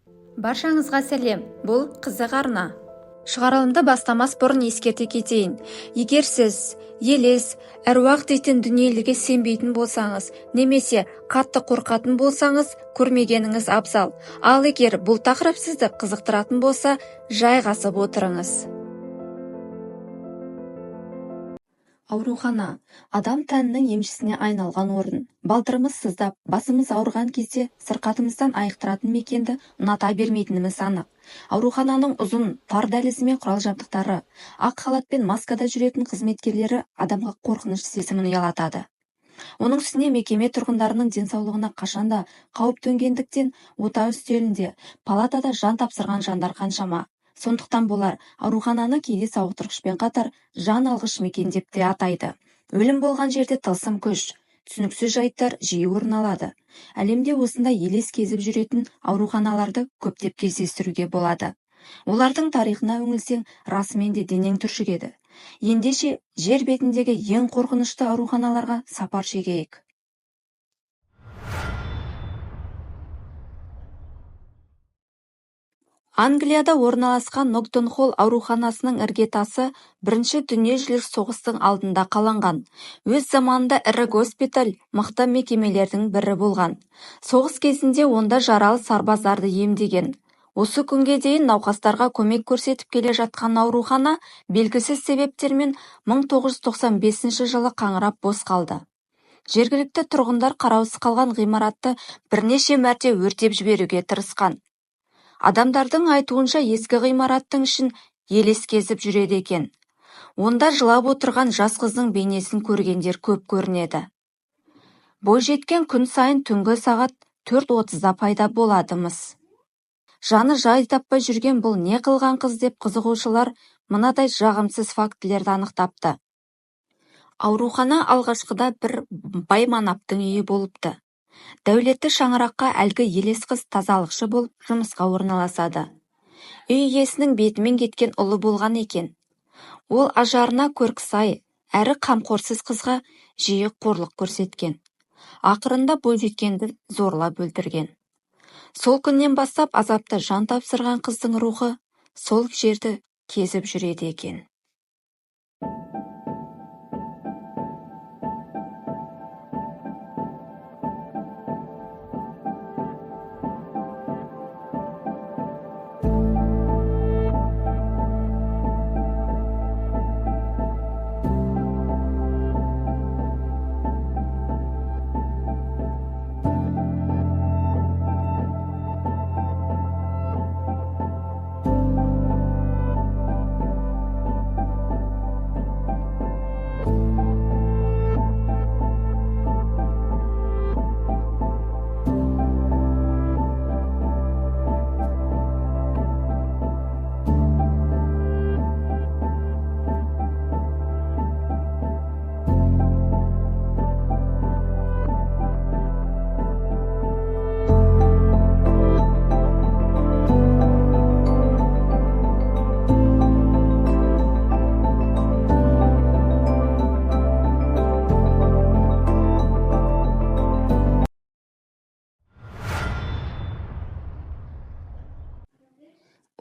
Баршаңызға сәлем! Бұл Қызық арна. Шығарылымды бастамас бұрын ескерте кетейін. Егер сіз елес, әруақ дейтін дүниелерге сенбейтін болсаңыз, немесе қатты қорқатын болсаңыз, көрмегеніңіз абзал. Ал егер бұл тақырып сізді қызықтыратын болса, жайғасып отырыңыз. Аурухана – адам тәнінің емшісіне айналған орын. Балтырымыз сыздап, басымыз ауырған кезде сырқатымыздан айықтыратын мекенді ұната бермейтініміз анық. Аурухананың ұзын, тар дәлізі мен құрал-жабдықтары, ақ халат пен маскада жүретін қызметкерлері адамға қорқыныш сезімін ұялатады. Оның үстіне мекеме тұрғындарының денсаулығына қашанда қауіп төнгендіктен ота үстелінде, палатада жан тапсырған жандар қаншама. Сондықтан болар, аурухананы кейде сауықтырғышпен қатар жан алғыш мекен деп те атайды. Өлім болған жерде тылсым күш, түсініксіз жайттар жиі орын алады. Әлемде осындай елес кезіп жүретін ауруханаларды көптеп кездестіруге болады. Олардың тарихына үңілсең, расымен де денең түршігеді. Ендеше, жер бетіндегі ең қорқынышты ауруханаларға сапар шегейік. Англияда орналасқан Ногдон-Холл ауруханасының іргетасы Бірінші дүниежүзілік соғыстың алдында қаланған. Өз заманында ірі госпиталь мықты мекемелердің бірі болған. Соғыс кезінде онда жаралы сарбаздарды емдеген. Осы күнге дейін науқастарға көмек көрсетіп келе жатқан аурухана белгісіз себептермен 1995 жылы қаңырап бос қалды. Жергілікті тұрғындар қараусыз қалған ғимаратты бірнеше мәрте өртеп жіберуге тырысқан. Адамдардың айтуынша, ескі ғимараттың ішін елес кезіп жүреді екен. Онда жылап отырған жас қыздың бейнесін көргендер көп көрінеді. Бойжеткен күн сайын түнгі сағат 4:30-да пайда болады-мыс. Жаны жай таппай жүрген бұл не қылған қыз деп қызығушылар мынадай жағымсыз фактілерді анықтапты. Аурухана алғашқыда бір бай-манаптың үйі болыпты. Дәулетті шаңыраққа әлгі елес қыз тазалықшы болып жұмысқа орналасады. Үй иесінің бетімен кеткен ұлы болған екен. Ол ажарына көркі сай, әрі қамқорсыз қызға жиі қорлық көрсеткен. Ақырында бойжеткенді зорлап өлтірген. Сол күннен бастап азапта жан тапсырған қыздың рухы сол жерді кезіп жүреді екен.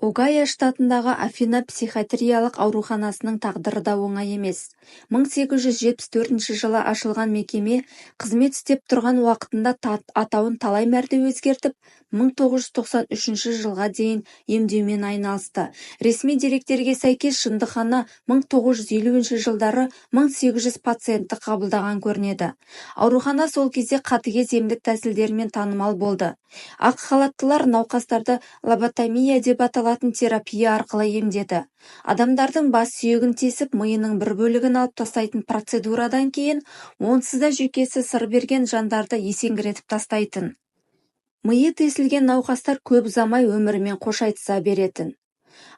Огайо штатындағы Афина психиатриялық ауруханасының тағдыры да оңай емес. 1874 жылы ашылған мекеме қызмет істеп тұрған уақытында атауын талай мәрте өзгертіп, 1993 жылға дейін емдеумен айналысты. Ресми деректерге сәйкес, жындыхана 1950 жылдары 1800 пациентті қабылдаған көрінеді. Аурухана сол кезде қатыгез емдік тәсілдерімен танымал болды. Ақ халаттылар науқастарды лоботомия деп аталатын терапия арқылы емдеді. Адамдардың бас сүйегін тесіп, миының бір бөлігін алып тастайтын процедурадан кейін онсыз да жүйкесі сыр берген жандарды есеңгіретіп тастайтын. Миы тесілген науқастар көп ұзамай өмірімен қош айтыса беретін.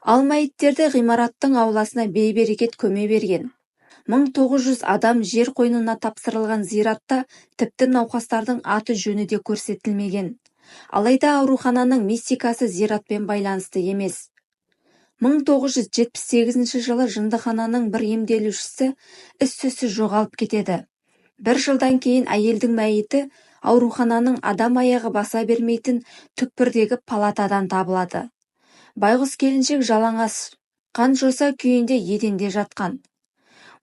Ал мәйіттерді ғимараттың ауласына бейберекет көме берген. 1900 адам жер қойнына тапсырылған зиратта тіпті науқастардың аты-жөні де көрсетілмеген. Алайда аурухананың мистикасы зиратпен байланысты емес. 1978 жылы жындыхананың бір емделушісі із-түзсіз жоғалып кетеді. Бір жылдан кейін әйелдің мәйіті Аурухананың адам аяғы баса бермейтін түкпірдегі палатадан табылады. Байғұс келіншек жалаңаш, қан-жоса күйінде еденде жатқан.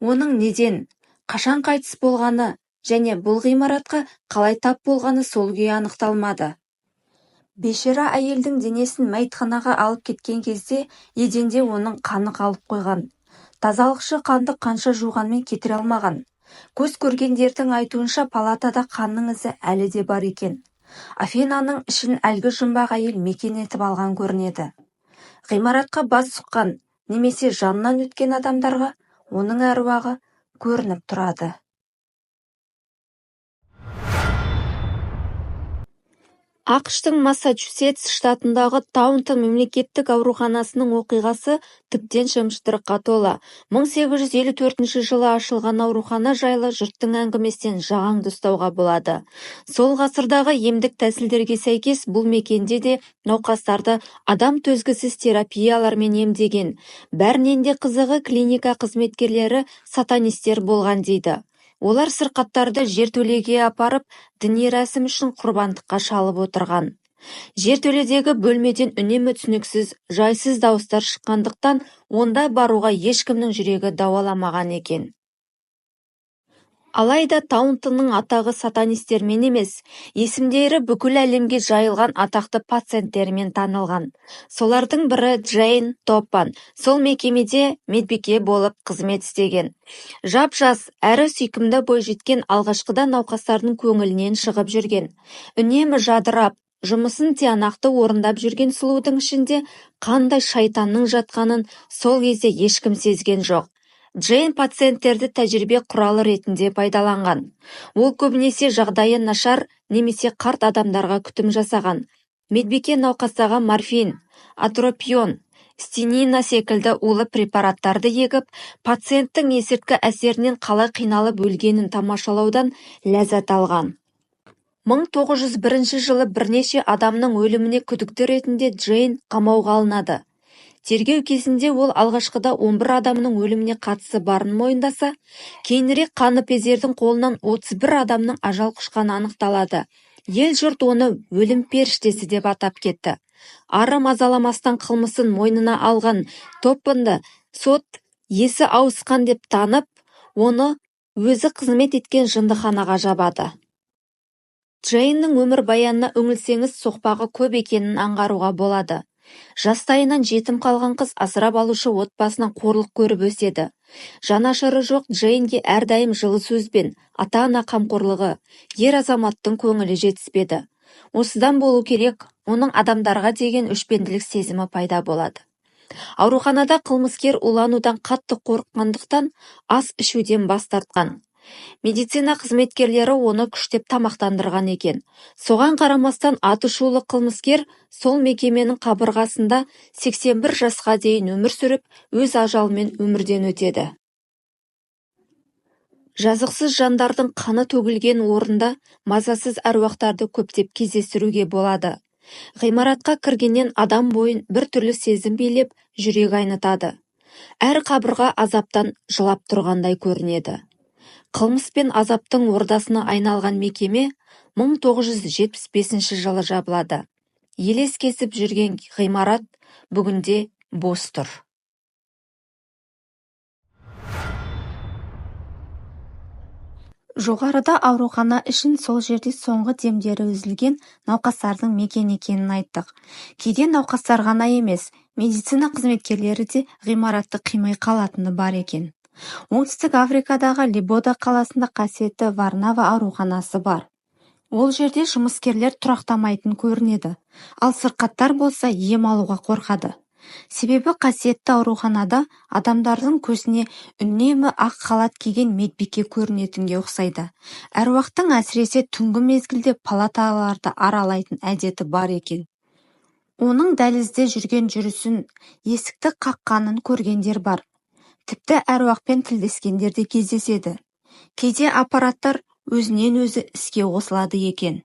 Оның неден, қашан қайтыс болғаны және бұл ғимаратқа қалай тап болғаны сол күйі анықталмады. Бейшара әйелдің денесін мәйітханаға алып кеткен кезде еденде оның қаны қалып қойған. Тазалықшы қанды қанша жуғанмен кетіре алмаған. Көз көргендердің айтуынша, палатада қанның ізі әлі де бар екен. Афинаның ішін әлгі жұмбақ әйел мекен етіп алған көрінеді. Ғимаратқа бас сұққан немесе жанынан өткен адамдарға оның әруағы көрініп тұрады. АҚШ-тың Массачусетс штатындағы Таунтон мемлекеттік ауруханасының оқиғасы тіптен шым-шытырыққа толы. 1854 жылы ашылған аурухана жайлы жұрттың әңгімесінен жағаңды ұстауға болады. Сол ғасырдағы емдік тәсілдерге сәйкес бұл мекенде де науқастарды адам төзгісіз терапиялармен емдеген. Бәрінен де қызығы, клиника қызметкерлері сатанистер болған дейді. Олар сырқаттарды жертөлеге апарып, діни рәсім үшін құрбандыққа шалып отырған. Жертөледегі бөлмеден үнемі түсініксіз, жайсыз дауыстар шыққандықтан онда баруға ешкімнің жүрегі дауаламаған екен. Алайда Таунтонның атағы сатанистермен емес, есімдері бүкіл әлемге жайылған атақты пациенттерімен танылған. Солардың бірі Джейн Топпан сол мекемеде медбике болып қызмет істеген. Жап-жас әрі сүйкімді бойжеткен алғашқыда науқастардың көңілінен шығып жүрген. Үнемі жадырап, жұмысын тиянақты орындап жүрген сұлудың ішінде қандай шайтанның жатқанын сол кезде ешкім сезген жоқ. Джейн пациенттерді тәжірибе құралы ретінде пайдаланған. Ол көбінесе жағдайы нашар немесе қарт адамдарға күтім жасаған. Медбике науқастарға морфин, атропион, стенина секілді улы препараттарды егіп, пациенттің есірткі әсерінен қалай қиналып өлгенін тамашалаудан ләззат алған. 1901 жылы бірнеше адамның өліміне күдікті ретінде Джейн қамауға алынады. Тергеу кезінде ол алғашқыда 11 адамның өліміне қатысы барын мойындаса, кейінірек қаныпезердің қолынан 31 адамның ажал құшқаны анықталады. Ел-жұрт оны өлім періштесі деп атап кетті. Ары мазаламастан қылмысын мойнына алған Топпанды сот есі ауысқан деп танып, оны өзі қызмет еткен жындыханаға жабады. Джейннің өмірбаянына үңілсеңіз, соқпағы көп екенін аңғаруға болады. Жастайынан жетім қалған қыз асырап алушы отбасынан қорлық көріп өседі. Жанашыры жоқ Джейнге әрдайым жылы сөз бен ата-ана қамқорлығы, ер азаматтың көңілі жетіспеді. Осыдан болу керек, оның адамдарға деген өшпенділік сезімі пайда болады. Ауруханада қылмыскер уланудан қатты қорыққандықтан ас ішуден бас тартқан. Медицина қызметкерлері оны күштеп тамақтандырған екен. Соған қарамастан атышулы қылмыскер сол мекеменің қабырғасында 81 жасқа дейін өмір сүріп, өз ажалымен өмірден өтеді. Жазықсыз жандардың қаны төгілген орында мазасыз әруақтарды көптеп кездестіруге болады. Ғимаратқа кіргеннен адам бойын бір түрлі сезім билеп, жүрек айнытады. Әр қабырға азаптан жылап тұрғандай көрінеді. Қылмыс пен азаптың ордасына айналған мекеме 1975 жылы жабылады. Елес кесіп жүрген ғимарат бүгінде бос тұр. Жоғарыда аурухана ішін сол жерде соңғы демдері үзілген науқастардың мекен екенін айттық. Кейде науқастар ғана емес, медицина қызметкерлері де ғимаратты қимай қалатыны бар екен. Оңтүстік Африкадағы Лебода қаласында қасиетті Варнава ауруханасы бар. Ол жерде жұмыскерлер тұрақтамайтын көрінеді, ал сырқаттар болса ем алуға қорқады. Себебі қасиетті ауруханада адамдардың көзіне үнемі ақ халат киген медбике көрінетінге ұқсайды. Әруақтың әсіресе түнгі мезгілде палаталарды аралайтын әдеті бар екен. Оның дәлізде жүрген жүрісін, есікті қаққанын көргендер бар. Тіпті әруақпен тілдескендер де кездеседі. Кейде аппараттар өзінен өзі іске қосылады екен.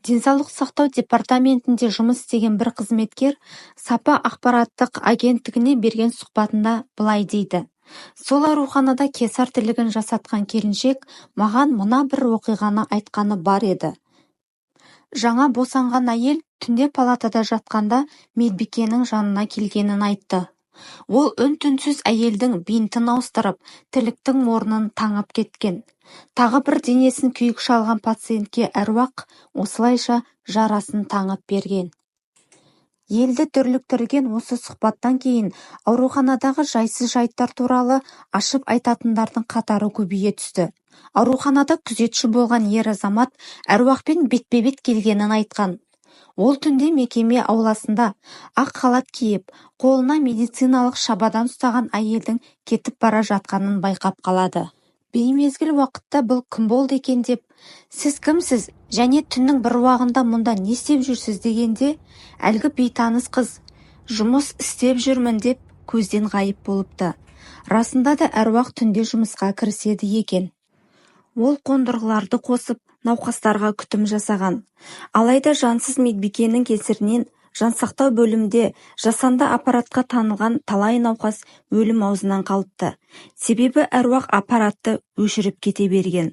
Денсаулық сақтау департаментінде жұмыс істеген бір қызметкер «Сапа» ақпараттық агенттігіне берген сұхбатында былай дейді: «Сол ауруханада кесар тілігін жасатқан келіншек маған мына бір оқиғаны айтқаны бар еді. Жаңа босанған әйел түнде палатада жатқанда медбикенің жанына келгенін айтты. Ол үн-түнсіз әйелдің бинтін ауыстырып, тіліктің орнын таңып кеткен. Тағы бір денесін күйік шалған пациентке әруақ осылайша жарасын таңып берген». Елді дүрліктірген осы сұхбаттан кейін ауруханадағы жайсыз жайттар туралы ашып айтатындардың қатары көбейе түсті. Ауруханада күзетші болған ер азамат әруақпен бетпе-бет келгенін айтқан. Ол түнде мекеме ауласында ақ халат киіп, қолына медициналық шабадан ұстаған әйелдің кетіп бара жатқанын байқап қалады. Беймезгіл уақытта бұл кім болды екен деп, «Сіз кімсіз және түннің бір уағында мұнда не істеп жүрсіз?» дегенде, әлгі бейтаныс қыз «Жұмыс істеп жүрмін» деп көзден ғайып болыпты. Расында да, әруақ түнде жұмысқа кіріседі екен. Ол қондырғыларды қосып, науқастарға күтім жасаған. Алайда жансыз медбикенің кесірінен жансақтау бөлімінде жасанды аппаратқа таңылған талай науқас өлім аузынан қалыпты. Себебі әруақ аппаратты өшіріп кете берген.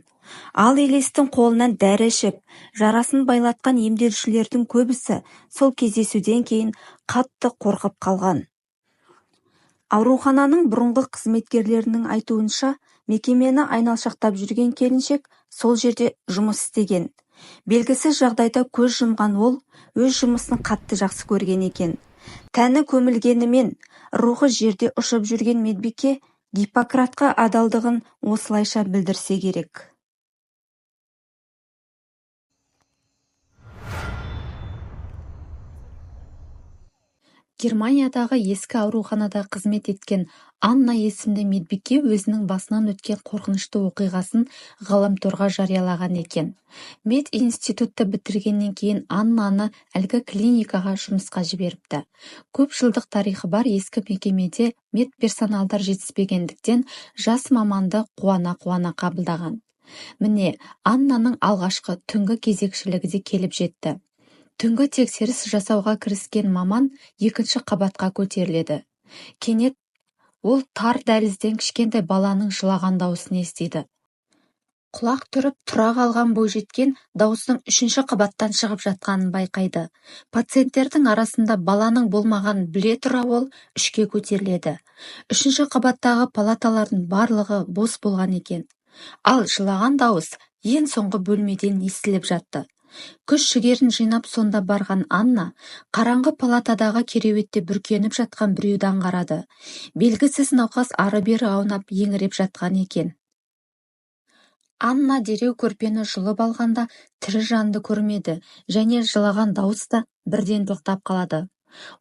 Ал елестің қолынан дәрі ішіп, жарасын байлатқан емделушілердің көбісі сол кездесуден кейін қатты қорқып қалған. Аурухананың бұрынғы қызметкерлерінің айтуынша, мекемені айналшақтап жүрген келіншек сол жерде жұмыс істеген. Белгісіз жағдайда көз жұмған ол өз жұмысын қатты жақсы көрген екен. Тәні көмілгенімен, рухы жерде ұшып жүрген медбике Гиппократқа адалдығын осылайша білдірсе керек. Германиядағы ескі ауруханада қызмет еткен Анна есімді медбике өзінің басынан өткен қорқынышты оқиғасын ғаламторға жариялаған екен. Мединститутты бітіргеннен кейін Аннаны әлгі клиникаға жұмысқа жіберіпті. Көп жылдық тарихы бар ескі мекемеде медперсоналдар жетіспегендіктен, жас маманды қуана-қуана қабылдаған. Міне, Аннаның алғашқы түнгі кезекшілігі де келіп жетті. Түнгі тексеріс жасауға кіріскен маман екінші қабатқа көтеріледі. Кенет ол тар дәлізден кішкентай баланың жылаған дауысын естиді. Құлақ түріп тұра қалған бойжеткен дауыстың үшінші қабаттан шығып жатқанын байқайды. Пациенттердің арасында баланың болмағанын біле тұра ол үшке көтеріледі. Үшінші қабаттағы палаталардың барлығы бос болған екен. Ал жылаған дауыс ең соңғы бөлмеден естіліп жатты. Күш-жігерін жинап сонда барған Анна қараңғы палатадағы кереуетте бүркеніп жатқан біреуді аңғарады. Белгісіз науқас ары-бері аунап, еңіреп жатқан екен. Анна дереу көрпені жұлып алғанда тірі жанды көрмеді және жылаған дауыс та бірден тоқтап қалады.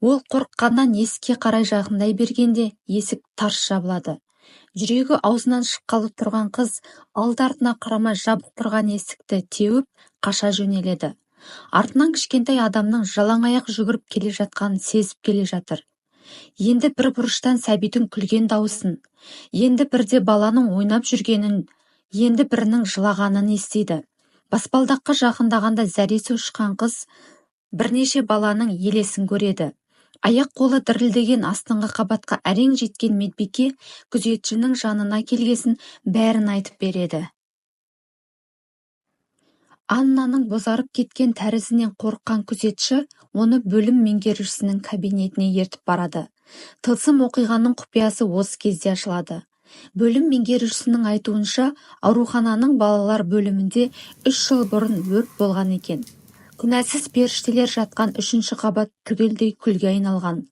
Ол қорыққаннан есікке қарай жақындай бергенде есік тарс жабылады. Жүрегі аузынан шыққалы тұрған қыз алды-артына қарамай жабық тұрған есікті теуіп, қаша жөнеледі. Артынан кішкентай адамның жалаң аяқ жүгіріп келе жатқанын сезіп келе жатыр. Енді бір бұрыштан сәбидің күлген дауысын, енді бірде баланың ойнап жүргенін, енді бірінің жылағанын естиді. Баспалдаққа жақындағанда зәресі ұшқан қыз бірнеше баланың елесін көреді. Аяқ-қолы дірілдеген астыңғы қабатқа әрең жеткен медбике күзетшінің жанына келгесін бәрін айтып береді. Аннаның бозарып кеткен тәрізінен қорыққан күзетші оны бөлім меңгерушісінің кабинетіне ертіп барады. Тылсым оқиғаның құпиясы осы кезде ашылады. Бөлім меңгерушісінің айтуынша, аурухананың балалар бөлімінде 3 жыл бұрын өрт болған екен. Күнәсіз періштелер жатқан үшінші қабат түгелдей күлге айналған.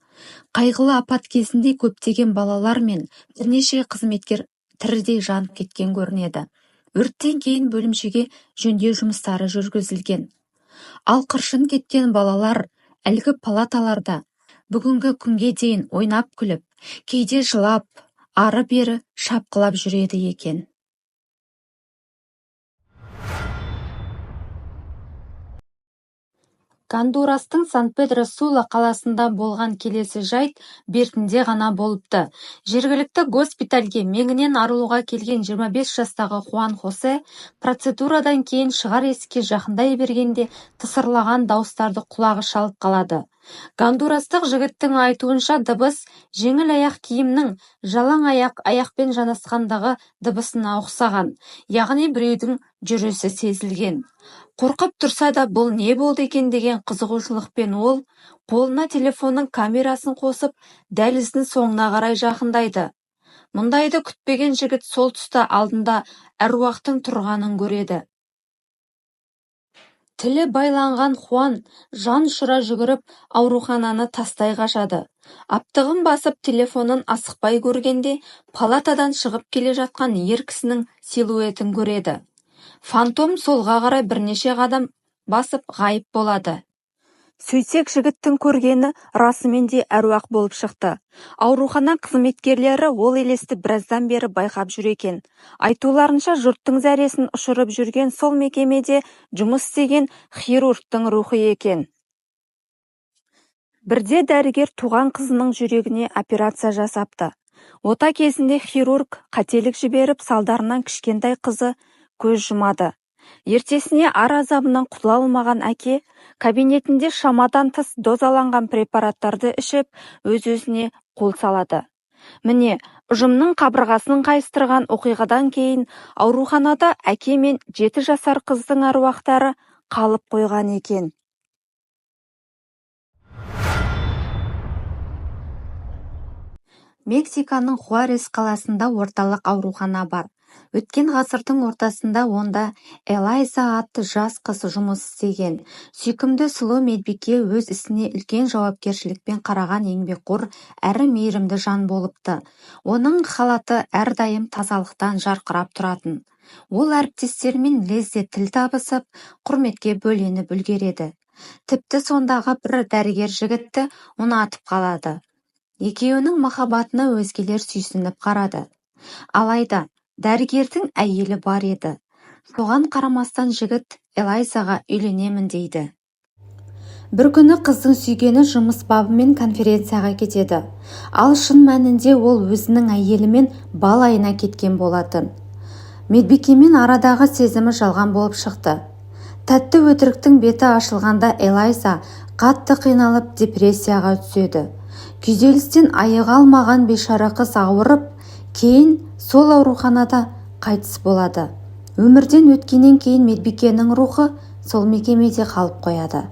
Қайғылы апат кезінде көптеген балалар мен бірнеше қызметкер тірідей жанып кеткен көрінеді. Өрттен кейін бөлімшеге жөндеу жұмыстары жүргізілген. Ал қыршын кеткен балалар әлгі палаталарда бүгінгі күнге дейін ойнап күліп, кейде жылап, ары-бері шапқылап жүреді екен. Гондурастың Сан-Педро-Сула қаласында болған келесі жайт бертінде ғана болыпты. Жергілікті госпитальге меңінен арылуға келген 25 жастағы Хуан Хосе процедурадан кейін шығар есікке жақындай бергенде тысырлаған дауыстарды құлағы шалып қалады. Гондурастық жігіттің айтуынша, дыбыс жеңіл аяқ киімнің жалаң аяқ аяқпен жанасқандағы дыбысына ұқсаған, яғни біреудің жүрісі сезілген. Қорқып тұрса да, бұл не болды екен деген қызығушылықпен ол қолына телефонның камерасын қосып, дәліздің соңына қарай жақындайды. Мұндайды күтпеген жігіт сол тұста алдында әруақтың тұрғанын көреді. Тілі байланған Хуан жан ұшыра жүгіріп, аурухананы тастай қашады. Аптығын басып, телефонын асықпай көргенде, палатадан шығып келе жатқан ер кісінің силуетін көреді. Фантом солға қарай бірнеше қадам басып ғайып болады. Сөйтсек, жігіттің көргені расымен де әруақ болып шықты. Аурухана қызметкерлері ол елесті біраздан бері байқап жүр екен. Айтуларынша, жұрттың зәресін ұшырып жүрген сол мекемеде жұмыс істеген хирургтың рухы екен. Бірде дәрігер туған қызының жүрегіне операция жасапты. Ота кезінде хирург қателік жіберіп, салдарынан кішкентай қызы көз жұмады. Ертесіне ар азабынан құтыла алмаған әке кабинетінде шамадан тыс дозаланған препараттарды ішіп, өз-өзіне қол салады. Міне, ұжымның қабырғасын қайыстырған оқиғадан кейін ауруханада әке мен 7 жасар қыздың аруақтары қалып қойған екен. Мексиканың Хуарес қаласында орталық аурухана бар. Өткен ғасырдың ортасында онда Элайза атты жас қыз жұмыс істеген. Сүйкімді сұлу медбике өз ісіне үлкен жауапкершілікпен қараған еңбекқор әрі мейірімді жан болыпты. Оның халаты әрдайым тазалықтан жарқырап тұратын. Ол әріптестерімен лезде тіл табысып, құрметке бөленіп үлгереді. Тіпті сондағы бір дәрігер жігітті ұнатып қалады. Екеуінің махаббатына өзгелер сүйсініп қарады. Алайда дәрігердің әйелі бар еді. Соған қарамастан жігіт Элайзаға үйленемін дейді. Бір күні қыздың сүйгені жұмыс бабымен конференцияға кетеді. Ал шын мәнінде ол өзінің әйелімен бал айына кеткен болатын. Медбикемен арадағы сезімі жалған болып шықты. Тәтті өтіріктің беті ашылғанда Элайза қатты қиналып депрессияға түседі. Күйзелістен айыға алмаған бейшара қыз ауырып, кейін сол ауруханада қайтыс болады. Өмірден өткеннен кейін медбикенің рухы сол мекемеде қалып қояды.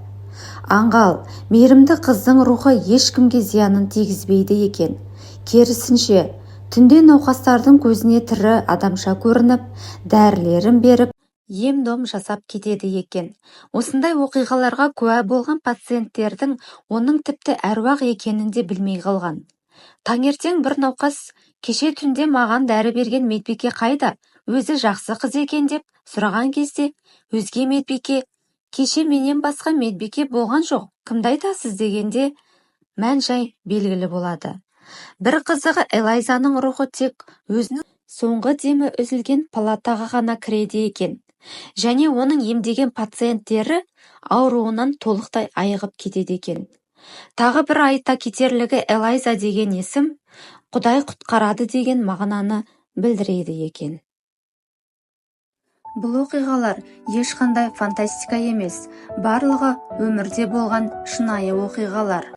Аңғал, мейірімді қыздың рухы ешкімге зиянын тигізбейді екен. Керісінше, түнде науқастардың көзіне тірі адамша көрініп, дәрілерін беріп, ем-дом жасап кетеді екен. Осындай оқиғаларға куә болған пациенттердің оның тіпті әруақ екенін де білмей қалған. Таңертең бір науқас кеше түнде маған дәрі берген медбике қайда, өзі жақсы қыз екен деп сұраған кезде, өзге медбике кеше менен басқа медбике болған жоқ, кімді айтасыз дегенде мән-жай белгілі болады. Бір қызығы, Элайзаның рухы тек өзінің соңғы демі үзілген палатаға ғана кіреді екен. Және оның емдеген пациенттері ауруынан толықтай айығып кетеді екен. Тағы бір айта кетерлігі, Элайза деген есім Құдай құтқарады деген мағынаны білдіреді екен. Бұл оқиғалар ешқандай фантастика емес, барлығы өмірде болған шынайы оқиғалар.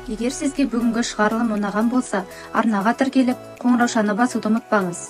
Егер сізге бүгінгі шығарылым ұнаған болса, арнаға тіркеліп, қоңыраушаны басуды ұмытпаңыз.